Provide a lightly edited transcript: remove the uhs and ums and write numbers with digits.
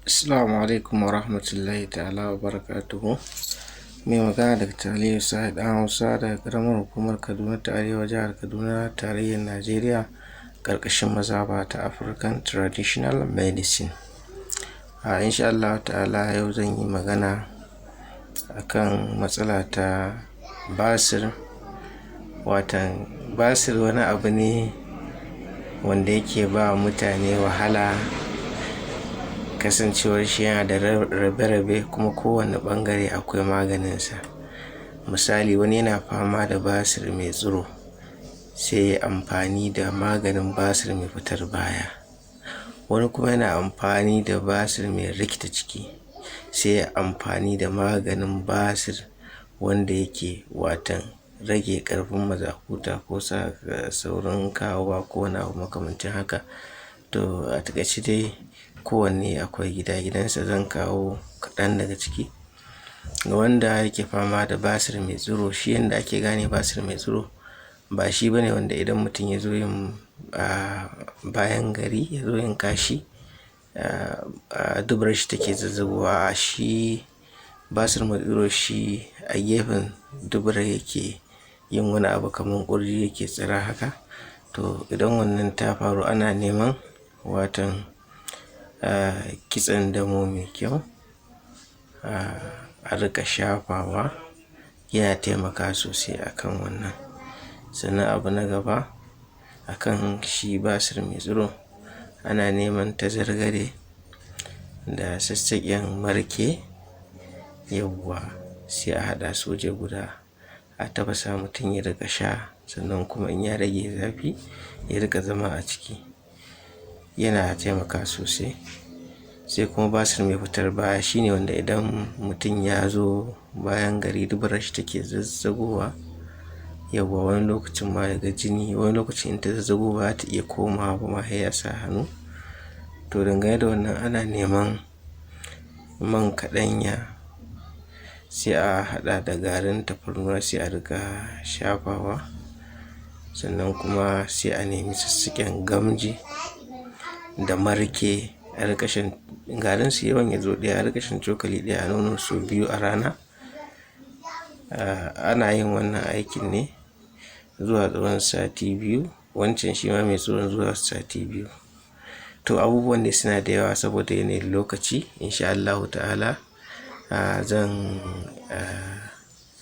Assalamu alaikum wa rahmatullahi ta'ala wa barakatuhu. Mai magana Dr. Aliyu Sa'id ɗan Hausa daga ƙaramar hukumar Kaduna ta Arewa, jihar Kaduna, tarayyar Najeriya, ƙarƙashin mazhaba ta African Traditional Medicine. A insha Allah ta'ala yau zan yi magana akan matsala ta basir. Watan basir wani abu ne wanda yake ba mutane wahala, kasancewar shi yana da rabe-rabe kuma kowane ɓangare akwai maganinsa. Misali, wani yana fama da basir mai tsiro, sai ya amfani da maganin basir mai fitar baya. Wani kuma yana amfani da basir mai rikita ciki, sai ya amfani da maganin basir wanda yake watan rage ƙarfin mazakuta ko sa saurin kawowa ko wani abu makamancin haka. To, a taƙaice dai kowanne akwai gida gidansa, zan kawo kaɗan daga ciki. Ga wanda yake fama da basir mai tsiro, shi yanda ake gane basir mai tsiro ba shi bane wanda idan mutum ya zo yin bayan gari, ya zo yin kashi, duburar shi take zazzagowa. Shi basir mai tsiro, shi a gefen dubura yake yin wani abu kamar ƙurji yake tsira haka. To, idan wannan ta faru, ana neman watan kitsen damo mai kyau a riƙa shafawa, yana taimakawa sosai akan wannan. Sannan abu na gaba akan shi basir mai tsiro, ana neman tazargade da sassaƙen marke, yauwa, sai a haɗa su waje guda a tafasa, mutum ya riƙa sha. Sannan kuma in ya rage zafi, ya riƙa zama a ciki, yana taimakawa sosai. Sai kuma basir mai fitar baya, shine wanda idan mutum ya zo bayan gari, duburar shi take zazzagowa, yauwa, wani lokacin ma ya ga jini, wani lokacin in ta zazzago ba za ta iya komawa ba ma sai ya sa hannu. To, dangane da wannan, ana neman man kaɗanya, sai a haɗa da garin tafarnuwa, sai a riƙa shafawa. Sannan kuma sai a nemi sassaƙen gamji da marke, a riƙa shan garin su, yawan ya zo ɗaya, a riƙa shan cokali ɗaya a nono sau 2 a rana. Ana yin wannan aikin ne zuwa tsawon sati 2, wancan shi ma mai tsiron zuwa sati 2. To, abubuwan dai suna da yawa, saboda yanayin lokaci, insha Allahu ta'ala zan